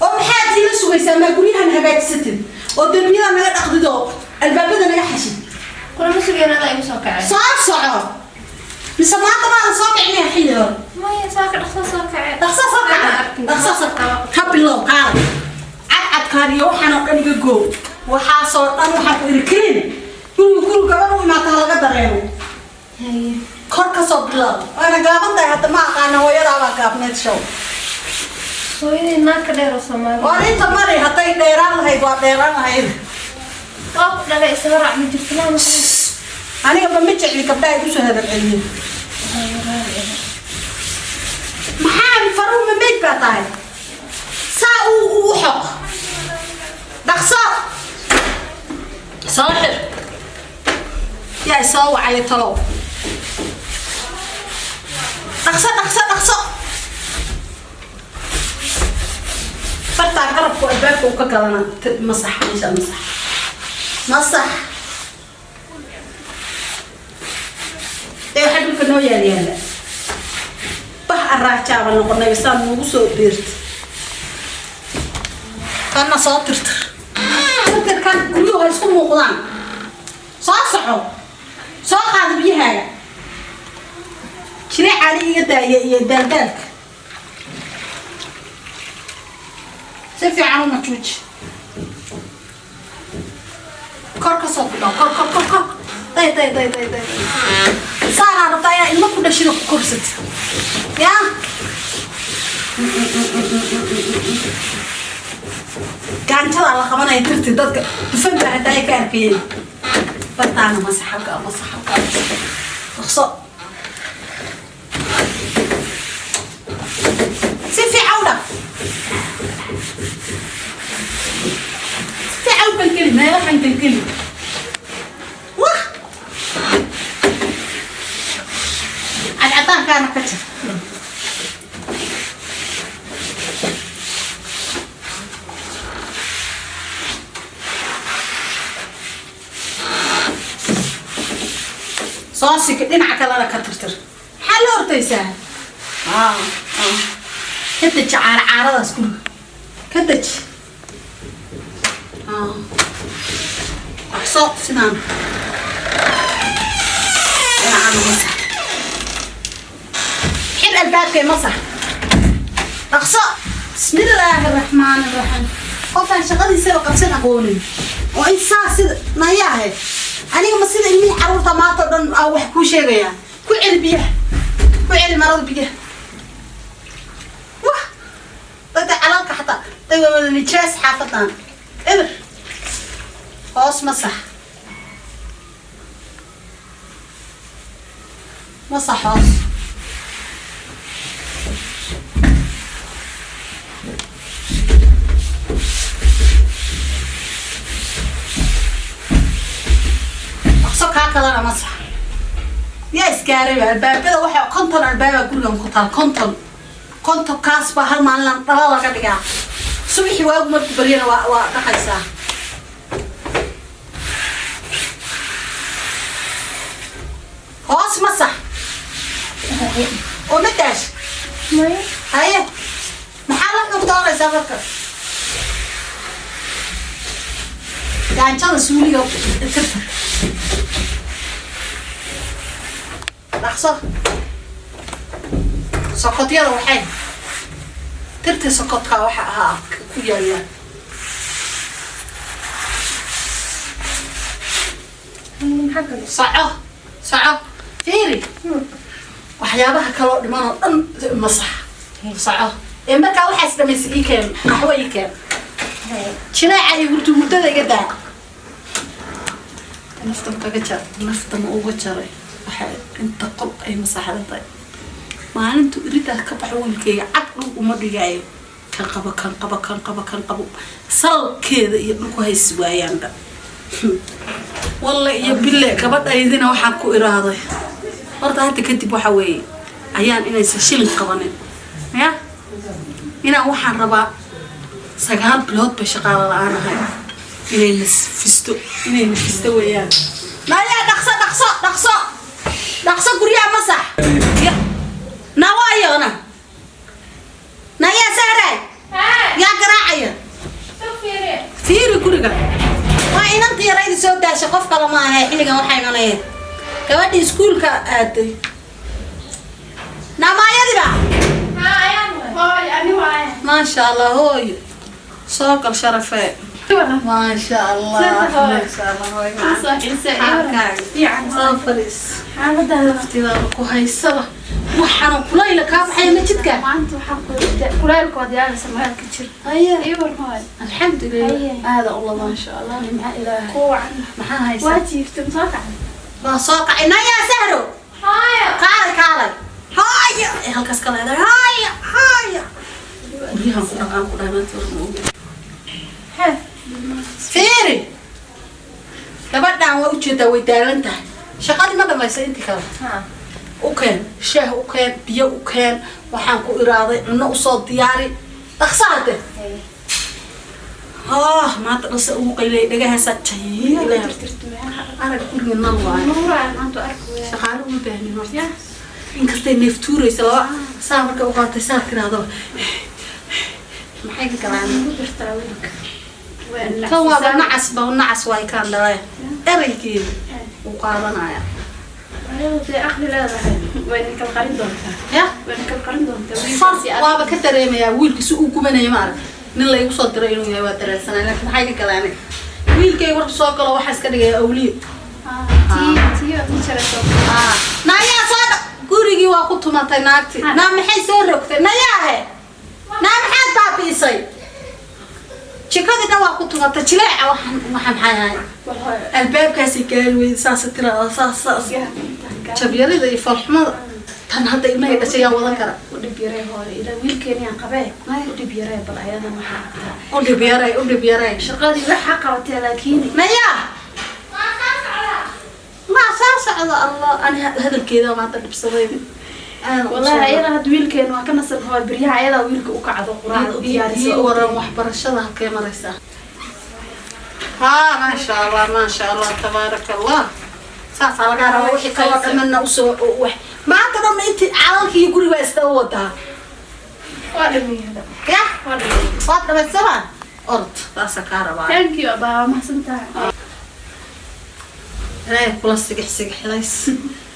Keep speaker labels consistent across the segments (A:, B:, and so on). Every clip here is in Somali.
A: Oo maxaad iila sugaysaa? Maa guryahan hagaajisatid oo darbiyada naga dhaqdid oo albaabada naga xashid?
B: Kulama sugeen, adaa igu soo kacay.
A: Soo soco, mise maanta maadan soo kicinayaa xilli hore?
B: Maya, saaka dhaqso soo kacay.
A: Dhaqso soo kaca, dhaqso soo ka bilow. Kaalay, cadcadkaan iyo waxaan oo dhan iga goo. Waxaasoo dhan waxaan ku iri clean guriga. Guriga gaban u imaata ha laga dareemo.
B: Haye.
A: Kor ka soo bilow. Waana gaaban tahay hadda, ma aqaana, hooyadaabaa gaabneed show.
B: Hooyadii naag ka dheer oo Soomaali.
A: Waa inta mari, hadday dheeraan lahayd waa dheeraan lahayd.
B: Waa ku dhalay, isla raac ma jirto lama.
A: Aniga ma jecli gabdhaha igu soo hadal celiyo. Maxaa faruuma meyd baa tahay? Saa uu u xoq, dhaqso soo xir. Yaa isoo wacaya talow? Dhaqso, dhaqso, dhaqso. Fartaa garabku albaabka uu ka galana masax meesha, masax, masax. Ee waxaa dhulka noo yaal yaala bah araajaaba noqonay, saa noogu soo beerta. Kana soo tirtir, tirtirkan, guryuhu ha isku muuqdaan. Soo soco, soo qaada biyahaaga. Jireecaali iga daaya iyo daaldaalka. Si fiican uma juuji. Kor ka soo bilow, kor, kor, kor, kor. Day, day, day, day, day. Saanaa rabtaa inaa ilmo ku dhashida ku korsatid yaa? Gaanjadaa la qabanaya tirti. Dadka dufan baa hadda ay ka arkayeen. Bartaana masax, halkaa masax, halkaa masax. Dhaqso, si fiican u dhaq, si fiican u gelgeli meelahan, gelgeli. Wah, cadcadaankaana ka jir. Soo siki, dhinaca kalena ka tirtir. Maxaa la ordaysaa? Ka deji caara caaradaas guriga ka deji. Dhaqso, sidaan dhinacana masax. Xir albaabkay, masax, dhaqso. Bismillaahi raxmaani raxiim. Qofaan shaqadiisaba qabsan aqoonin oo in saa sida nayaahe. Aniga ma sida ilmihii carruurta maanta o dhan aa wax kuu sheegayaa? Ku celi biyaha, ku celi marada biyaha. Wah, dadka calalka xataa day waa wada nijaas. Xaafadan eber. Hoos masax, masax hoos. Dhaqso, kaa kalena masax. Yaa isgaarayba albaabada? Waxaa 50 albaaba gurigan ku taal, 50. 50 kaas baa hal maalin dhalo laga dhigaa. Subaxii waagu markuu baryana waa dhaqaysaa. Hoos masax oo ma daash?
B: Maya.
A: Haye, maxaa la cuntoonaysaa marka? Gaanjada suuliga tirtir, dhaqso. Sokotyada waxay tirti, sokotka waxa ahaa ku yaala.
B: Maxaa kale?
A: Soco, soco, fiiri waxyaabaha kaloo dhiman oo dhan masax. Soco. Ee markaa waxaas dhamaysa, ii keen qaxwo, ii keen. Jileeca iyo hurdo hurdada iga daa. Nafta ma kaga jar, nafta ma uga jaray? Waxay inta qol ay masaxdan tahay maalintu iridaas ka baxo wiilkayga cag dhul uma dhigaayo. Kan qabo, kan qabo, kan qabo, kan qabo, salkeeda iyo dhulku hays waayaanba. Walle iyo bille, gabadhaydina waxaan ku iraaday horta hadda kadib waxa weeye ayaan inaysan shilin qabanin ya. Inaan waxaan rabaa 9 bilood bay shaqaalo la-aan ahay inay nafisto, inay nafisto weeyaan. Naya, dhaqso, dhaqso, dhaqso, dhaqso, guryaha masax. Ya nawaayona. Naya Sahray. Inantii yaraydi soo daashay, qof kale ma ahe. Xilligan waxaa imanaya gabadhii iskuulka aaday, naamaayadiba.
C: Hooy, ani waaye.
A: Maasha Allah, hooyo, soo gal, sharafee. Maasha Allah, maasha Allah, hooyo.
C: Soo xiisay.
A: Xaalkaaga?
C: Fiican.
A: Soo fadhiis.
C: Xaaladaada?
A: Laftidaada ku haysaba, waxaana kulayla kaa baxaya ma jidka.
C: Maanta waxaan ku kulaylka waad yaabaysa, magaalka jir.
A: Haye.
C: Ii war, hooy.
A: Alxamdulilah.
C: Haye.
A: Aada ula, maasha Allah, nimca Ilaahay.
C: Ku wacan.
A: Maxaa haysaa?
C: Waa jiiftay, soo kacay.
A: Waa soo kacay. Nayaa Sahro.
B: Haya.
A: Kaalay, kaalay, haya. Ee halkaas ka leedahay, haya, haya. Guryahan ku dhaqaan ku dhahay maanta war ma ogi.
C: Hee.
A: Fiiri, gabadhan waa ujeedaa, way daalan tahay. Shaqadii ma dhamaysa intii kale. U keen shaah, u keen biyo, u keen waxaan ku iraaday, cunno usoo diyaari, dhaqsa hade. Ah, maanta dhase ugu qaylay, dhagahaasa jay. Arag, guriga nal waayo.
C: Nuuraa maanta arko.
A: Shaqaale uma baahnin horta, inkastay neeftuuraysa laba saa markay u qaatay, saa tirahdaba maxay ka galaan?
C: Ku jirtaa wiilka.
A: Kan waaba nacas ba, nacas waay kaan dhalaya, eraygeeda uu qaadanaya.
C: Ayadu dee aqli leedahay. Wayna kala qarin doontaa.
A: Ya.
C: Wayna kala qarin doontaa.
A: Far
C: Wiilkaasi aad-
A: waaba ka dareemayaa wiilka si uu gubanaya. Ma arag, nin la igu soo diray inuu yahay waa dareensanay, laakiin maxay ka galaan? Wiilkay warku soo galo waxaa iska dhigaya awliyo.
C: Ah, tii tii oo tii.
A: Nayaa, soo dha, gurigii waa ku tumatay naagti. Naa maxay soo rogtay? Nayaahe, naa maxaad baabi'isay? Jikadii dhan waa ku tumatay, jileeca. Waxaan waxaa maxay ahay? Albaabkaasay gaari weyday, saasa tiraada, saas saas. Jabyarida iyo falxumada tan hadda ilmahay dhashay yaa wadan kara?
C: U dhib yaree, hooyo, ilaa wiilkeeniyaan qabee, u dhib yaree. Bal ayadan waxaa aragtaa.
A: U dhib yaray, u dhib yaray.
C: Shaqadii waxaa qabatee, laakiin
A: Nayaa, maa soo socdo. Allah, ani hadalkeeda maanta dhibsaday.
C: Wallahi ayada hadda wiilkeena waa ka nasan, hooyo. Beryaha ayadaa wiilka u kacdo, quraacda u
A: ii
C: diyaariso.
A: Waran waxbarashada halkee maraysaa? Haa, maasha Allah, maasha Allah, tabaaraka Allah. Saasaa lagaa rabaa. Wixii kaloo dhamana usoo wax maanta dhan intii calalka iyo guriga isdaba wadaa.
C: Waa dhameeyada.
A: Ya.
C: Waa dhameeyay.
A: Waad dhamaysama, orod, saasaa kaa rabaa.
C: Thank you, abaa, waa mahadsantahay.
A: Ilaahay kula sigix sigixlays,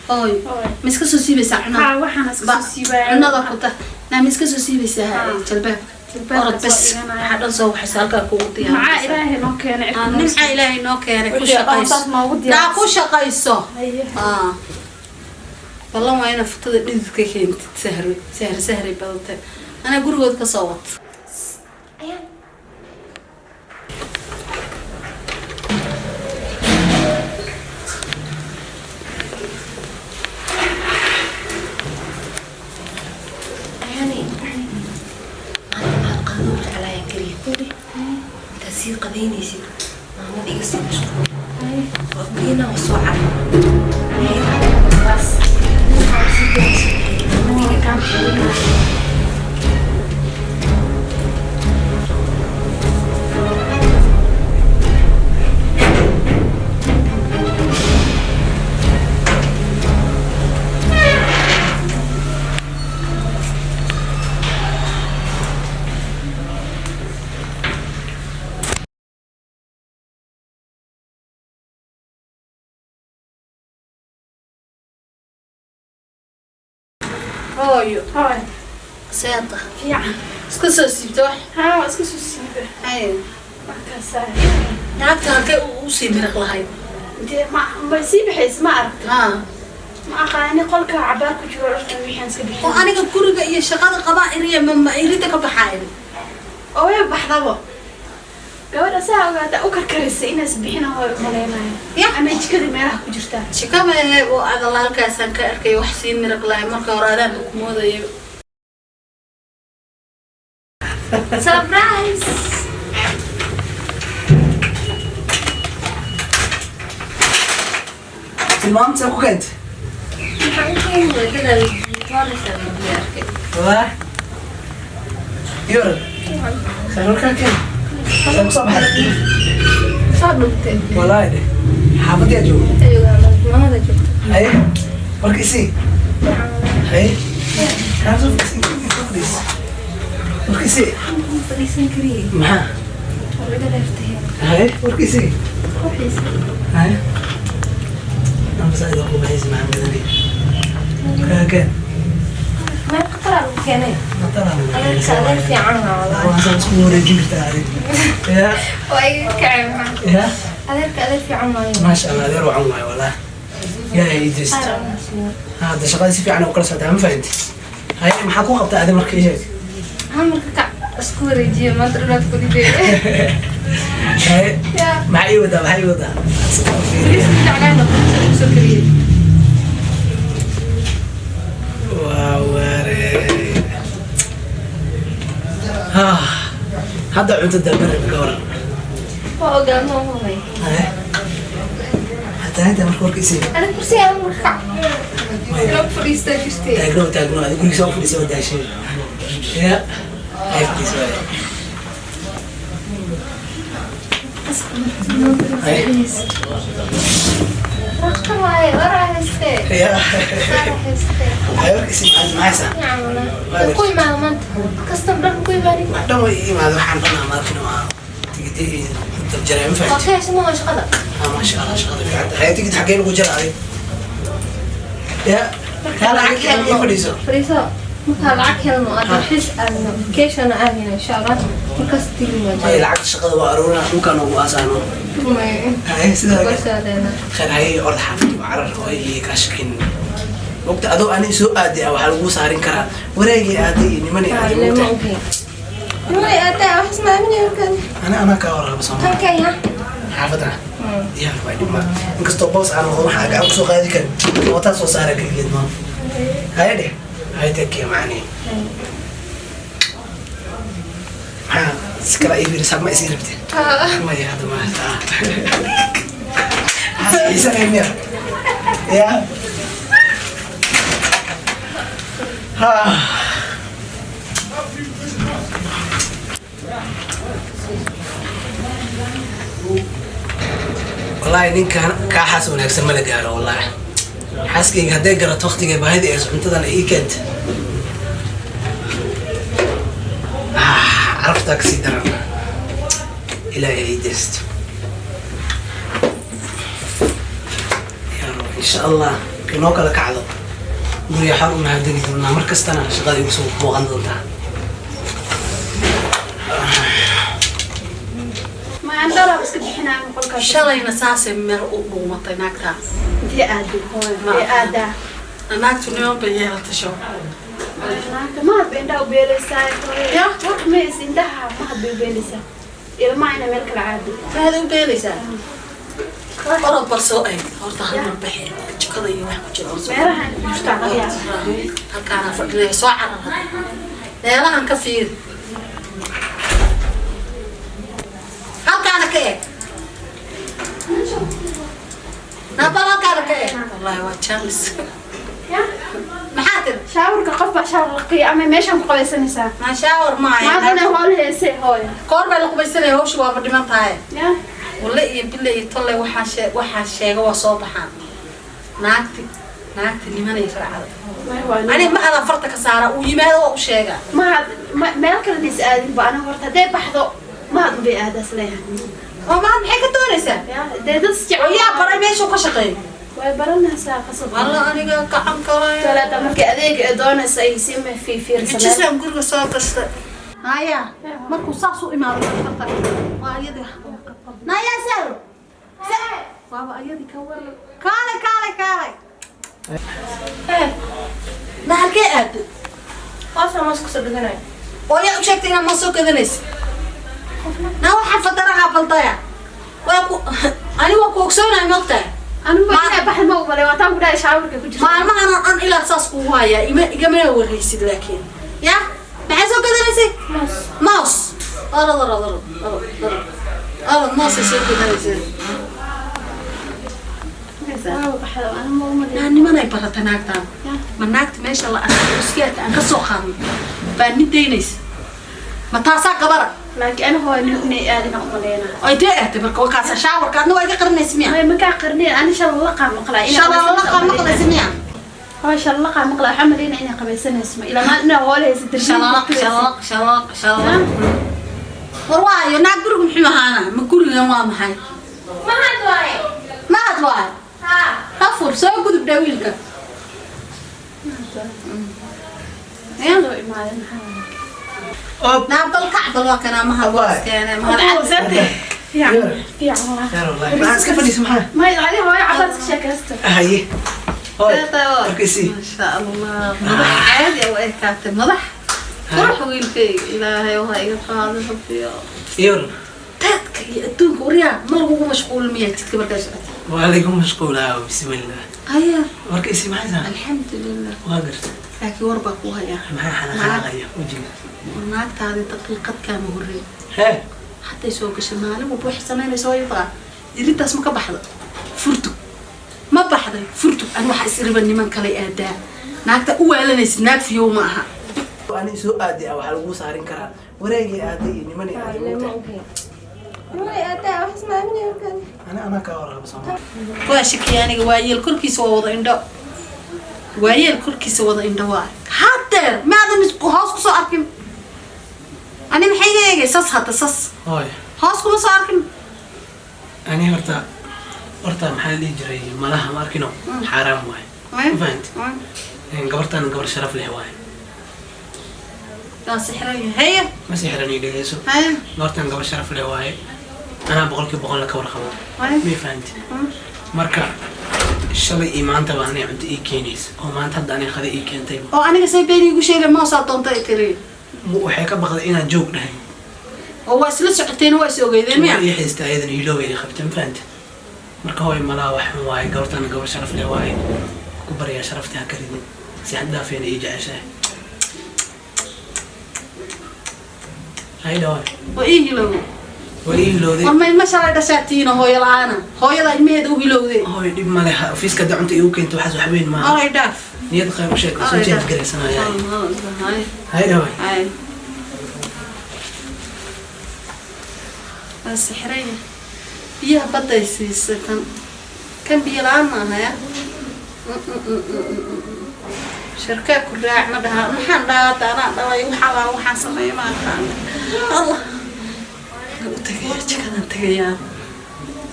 A: hooy.
C: Hooy.
A: Ma iska soo siibaysaa cunada?
C: Haa, waxaan iska soo siibaya.
A: Cunada ku dar. Naa, ma iska soo siibaysaa jalbaabka?
C: Jalbaabka
A: Orod
C: soo
A: bas.
C: dhiganaya.
A: Waxaa dhan soo waxaysa halkaa kugu
C: Maxaa
A: diyaarisa.
C: Ilaahay noo keenay?
A: Nimca Ilaahay noo keenay ku
C: Wixii dhan
A: shaqayso.
C: saas noogu
A: Naa
C: diyaarsan.
A: ku shaqayso.
C: Haye.
A: Ballan waa inaad futada dhididka keentid. Sahri, sahri, sahri badatay. Anaa gurigood ka soo wato.
B: Ayaan. Ayaani. Maanta maxaad qadada u jeclaayaan keliya? Intaad sii qadaynaysid, maamada iga sii mashquul. Waa guryaha waa soo caray.
C: Bas.
A: Hooyo.
C: Hooy.
A: Seeta?
C: Fiican.
A: Iska soo siibta wax?
C: Haa, waa iska soo siiba.
A: Haye.
C: Markaasaa.
A: Naagta halkee usii miriq lahayd?
C: Dee ma sii baxaysa, ma aragta?
A: Haa.
C: Ma aqaani, qolka cabaar ku jiro dharkan wixii iska
A: Oo
C: bixin.
A: aniga guriga iyo shaqada qabaa iriya, ma irida ka baxaa iri?
C: Oo way baxdabo. Gabadha saa ogaata u karkarisay inaas bixina, hooy, u malaynayo.
A: Ya.
C: Ama jikada meelaha ku jirtaa.
A: Jikama oo adala halkaasaan ka arkay wax sii miriq lahay. Marka hore adaan ku moodayay.
C: Surprise!
D: Tilmaamta ku keentay? Wah. Yoran. Sawirkan keen. Soo ku soo baxay.
C: Soo dhugtay.
D: Wallaahi de. Xaafadda yaa jooga?
B: Mamada joogto.
D: Haye. Warka isii. Haye. Kaa soo fadhiis, soo fadhiis. Warka isii.
B: Ma fadhiisan kariye.
D: Maxaa?
B: War iga dheertay.
D: Haye, warka isii. Haye, anba saa ku baxaysa maxaan gadanay kaakeen.
B: Meel khatar lagu keenay.
D: Khatar.
B: Adeerka adeer fiican waa walahi.
D: Waan isku wareejin kartaa adig ya.
B: Waa iga kacay maxaa.
D: Ya.
B: Adeerka adeer fiican waaye.
D: Maasha Allah, adeer wacan waayo wallahi. Ilaahay ii jeesto. Hadda shaqada si fiican u kala socotaa, ma fahanti? Haye, maxaa ku qabtaa adi marka? Ii sheeg.
B: Marka kac isku wareejiye maanta dhanaad fadhidee.
D: Haye.
B: Ya.
D: Maxaa ii wadaa? Maxaa ii wadaa?
B: Bariis jeclaan oo soo kariyey.
D: Waa waaree. Ah, hadda cunto dalban ka waran?
B: Waa ogaa ma humay.
D: Haye, hataa inta marka warka isii.
B: Aniga kursiga aan marka kac. Inaan ku fadhiistaa jirtay.
D: Taagno, taagno. Adi guriga soo fadhiisa, waa daashay. Ya, hay, fadhiisa waaye. Haye.
B: Raqan waaye, waraa haystee.
D: Ya.
B: Waraa haystee.
D: Haye, warka isii. Maxaa haysaa?
B: Fiican walahi. Ku imaada maanta. Kastam dhan ku imaadin.
D: Wax dhan way ii imaada, waxaan dhan aan markin waa tigidhi iyo dabjaray, ma
B: Waa
D: fahanti?
B: ka heshay ma shaqada?
D: Ah, maasha Allah, shaqada fiican tahay. Tigidh xaggee lagu jara adig? Ya, kaala ii fadhiiso.
B: Fadhiiso. Markaa lacag helno, aan dalxiis aadno, vacation aadno insha Allah. Markaas tigin waa
D: Ay,
B: jira.
D: lacagta shaqada waa aruurina, dhulkaan ugu aasaano.
B: May.
D: Haye, sidaa.
B: Gorsaadeena.
D: Khayr. Haye, orda xaafadda waa carar oo ay kaa shakin mogta adoo ani soo aaday ah, waxaa lagu saarin karaa wareegii aaday iyo nimani aaday.
B: Lama
D: mogta
B: ogeyn. Nimay aadaa wax ismaaminaya markaan.
D: Ana anaa kaa warqaba sooma?
B: Tan kaya.
D: Xaafadana diyaar waa, dhib ma inkastoo boos aan noqdo, waxaa gacan kusoo qaadi karin mootaa soo saara keligeed ma. Haye dheh, haye, take care macani. Maxaa si kala ii fiirisaa? Ma isii rabte? Maya, hadda ma maxaa xiisanaya miya? Ya. Ha. Wallaahi ninkan kaa xaas wanaagsan ma la gaaro. Wallaahi xaaskayga hadday garato waqtiga baahida ee cuntadan ay ii keenta. Ah, caraftaa kasii daran. Ilaahay ay deesto yaa rab. Insha Allah inoo kala kacdo guriga xor u mahadegi doonaa, mar kastana shaqada igu soo booqan doontaa.
C: Ma andalaa iska bixinaa qolkaas.
A: Shalayna saasay meel u dhuumatay naagtaa.
C: Intee aaday hooyo? Intee aadaa?
A: Naagtu niman bay yeelatay show.
C: Naagta mahad bay indhaha u beelaysaa.
A: Ya?
C: War mays indhaha mahad bay u beelaysaa. Ilmaha ina meel kala caado.
A: Maxaad u beelaysaa? Orod bal soo eeg horta, hal mar baxi jikada iyo wax ku jira oo soo.
C: Meelahan ku jirtaa laga yaabaa.
A: Halkaana fadhinaya, soo carar hadda. Meelahan ka fiiri, halkaana ka eeg nabal, halkaana ka eeg. Wallahi waa Charles.
C: Ya?
A: Maxaa tiri?
C: Shaawarka qof baa shaawar laqiya ama meeshaan ku qabaysanaysaa?
A: Maa shower maayo.
C: Maadana hool heesay hooyo.
A: Koor baa la qubaysanaya, hawsha waaba dhiman tahay.
C: Ya?
A: Walle iyo bille iyo tolle, waxaan sheega waa soo baxaan. Naagti nimanay raacday.
C: May waa
A: Ani ma adan farta ka saara, uu yimaado waa u sheegaa.
C: Mahad meel kale is aadin ba aniga horta hadday baxdo mahad unbay aadaas leeyahay.
A: Oo maa maxay ka doonaysaa?
C: Ya, dee dad isjecel.
A: Oo yaa baray meeshuu ka shaqeeyo?
C: Way baranaysaa qasab.
A: Walla aniga gacan kale.
C: Talaata markay adeega ay doonaysa ay sii ma fiirfiirsaneen.
A: Jisaan guriga soo gashtay. Haya, markuu saas u imaado farta waa ayadii. Naya sal waaba ayadii ka waran. Kaalay, kaalay, kaalay. Na halkee aaday?
B: Hoosna moos kusoo dhiganayo.
A: Oo yaa u sheegtay inaad ma soo gadanaysa? Na waxaa fadaraha baldaya waa ku ani waa ku ogsoonahay, moogtahay?
C: Anigu inay baxin ma umalay, waa taan ku dhahay shaawarka ku jirta.
A: Maalmahan oo dhan ilaa saas kugu hayaa, ima igamana warhaysid, laakiin ya maxay soo gadanaysay?
B: Moos.
A: Moos. Orod, orod, orod, orod, orod, orod, moosay soo gadanaysay.
C: Waa baxda anigu ma umalay.
A: Naa nimanay barata naagtaan. Ma naagta meesha la arkay uskiyaadka aan ka soo qaadno baa nin daynaysa? Ma taasaa gabara?
C: Laakiin anigu hooyo nin inay aadin aan umaleyna.
A: Ay dee ahtay marka waa kaasa shaawarka adna waa iga qarinaysa miya?
C: May makaa qarneen, ani shalalaqa maqlaa inay
A: Shalalaqa
C: qabaysanaysa.
A: Maqlaysa miya?
C: Hooyo shalalaqa maqlaa, waxaan maleynaa inay qabaysanayso ma ilaa maal inaa hool haysa dirshada.
A: Shalala, shalala, shalala, shalala. War waayo naag gurigu muxuu ahaana? Ma gurigan waa maxay?
B: Mahad waaye.
A: Mahad waay.
B: Haa.
A: Afur soo gudub dhaa wiilka.
C: Loo imaaday maxaa?
A: Naa bal kac bal waa kanaa mahad
D: Waay.
A: iskeenay mahad cad.
C: Fiican fiican walaa.
D: Yaar wallahi. Maxaa iska fadhiisa maxaa?
C: May adi hooyo cabaad iska sheekaysta.
D: Haye. Hooy. Marka isii.
A: Maasha Allah, madax caadi ah u ekaatay, madax qurux wiilkayga. Ilaahay waa iga qaaday rabbiyo.
D: Yar.
A: Taadka iyo adduunka waryaa ma lagugu mashquul miyaa jidka markaa socota?
D: Waa laygu mashquulaa, bismillah.
A: Aya.
D: Marka isii maxay tahay?
A: Alxamdulilah.
D: Waa garta.
A: Laakiin war baa kuu hayaa.
D: Maxaa xanaaqaya wejiga?
A: Naagtaadii daqiiqad kaama horreey.
D: Hee.
A: Hadday soo gashay maalin walba waxay samaynaysa hooyadaa irintaas ma ka baxda furtug, ma baxday furtug. Ani waxaa is iriba niman kale aadaa naagta u waalanaysid, naag fiyow ma aha.
D: Ani soo aaday waxaa lagu saarin karaa wareegii aaday iyo nimanay aaday moogtahay.
B: Nimanay aadaa wax ismaaminaya markaan.
D: Ani anaa kaa warqaba sooma.
A: Waa shakiya aniga, waayeel korkiisa waa wada indho, waayeel korkiisa wada indho waa haddeer maadan hoos kusoo arkin. Ani maxay iga eegay sas hadda sas?
D: Hooy.
A: Hoos kuma soo arkin.
D: Ani horta maxaa la dhihi jiray, malaha ma arkino, xaaraam waaye. Ma fahanti? Gabartan gabar sharaf leh waaye.
A: Waa sixran yahay, haye.
D: Ma sixran, ii dhegeyso.
A: Haye.
D: Gabartan gabar sharaf leh waaye, anaa 100% la ka warqabo.
A: Haye.
D: Ma fahanti? Marka shalay iyo maantaba anay cunto ii keenaysa oo maanta hadda anay qada ii keentay.
A: Oo aniga say been iigu sheegay, moosaa doonta ay tiri?
D: Waxay ka baqday inaan joog dhahay.
A: Oo waa isla socoteen, waa is ogeydeen miya?
D: Waa ii xiistay ayadan hiloobay qabtay, ma fahanti? Marka hooy, malaha wax xun waaye, gabartan gabar sharaf leh waaye, ku baryaa sharafta ha ka ridin, si xad dhaafeena ii jeceshahay. Hay dhawaay.
A: Oo ii hilowday.
D: Waa ii hilowday.
A: War ma ilma shalay dhashaatiina hooyo la-aana hooyada ilmaheeda u hilowday?
D: Hooy, dhib male, ofiiska hadda cunta iigu keento, waxaas wax weyn maaha.
A: Alay dhaaf.
D: Niyad khayr u sheeg, soo
A: Alay
D: jeed
A: dhaaf.
D: garaysanaya.
A: Hay.
D: Hay dhawaay.
A: Hay, waa sixraya biyaha badday siisay kan kan biyo la-aan ma ahaya. Shirkee ku raac ma dhaha, maxaan dhahaa hadda? Anaa dhalay, waxaa laa waxaan sameeya ma aqaan. Allah u tagayaa, jikadan tagayaa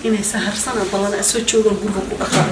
A: inay saharsana ballan soo joogan guriga ku dhaqaa.